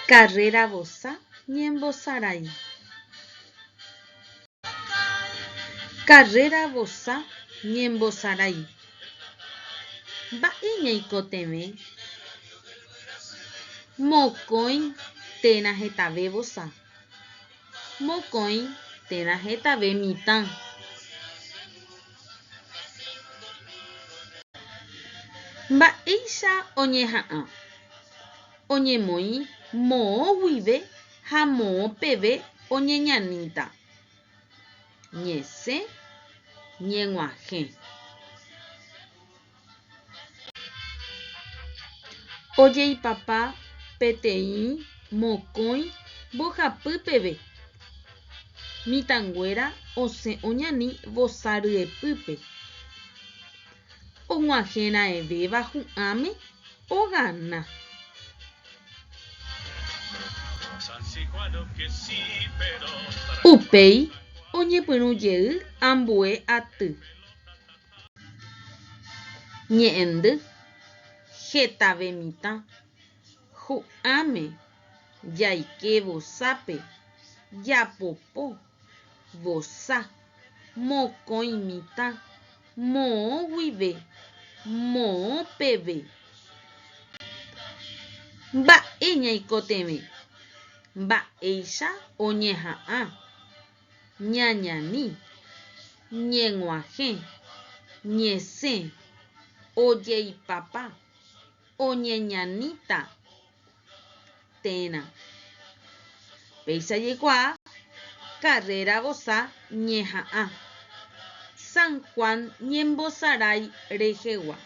Karréra vosa ñembosarái. Karréra vosa ñembosarái. Mba'e ñaikotevẽ? Mokõi térã hetave vosa. Mokõi térã hetave mitã. Mba'éicha oñeha'ã? Oñemoĩ moõ guive ha moõ peve oñeñaníta. Ñesẽ, ñeg̃uahẽ. Ojeipapa peteĩ, mokõi, mbohapy peve. Mitãnguéra osẽ oñani vosa ryepýpe. Og̃uahẽ raẽvéva hu'ãme ogana. Upéi oñepyrũ jey ambue aty. Ñe'ẽndy, hetave mitã, hu'ãme, jaike vosápe, japopo, vosa, mokõi mitã, moõ guive, moõ peve. Mba'e ñaikotevẽ, mba'éicha oñeha'ã. Ñañani, ñeg̃uahẽ, ñesẽ, ojeipapa, oñeñaníta térã. Péicha jaikuaa karréra vosa ñeha'ã. San Juan ñembosarái rehegua.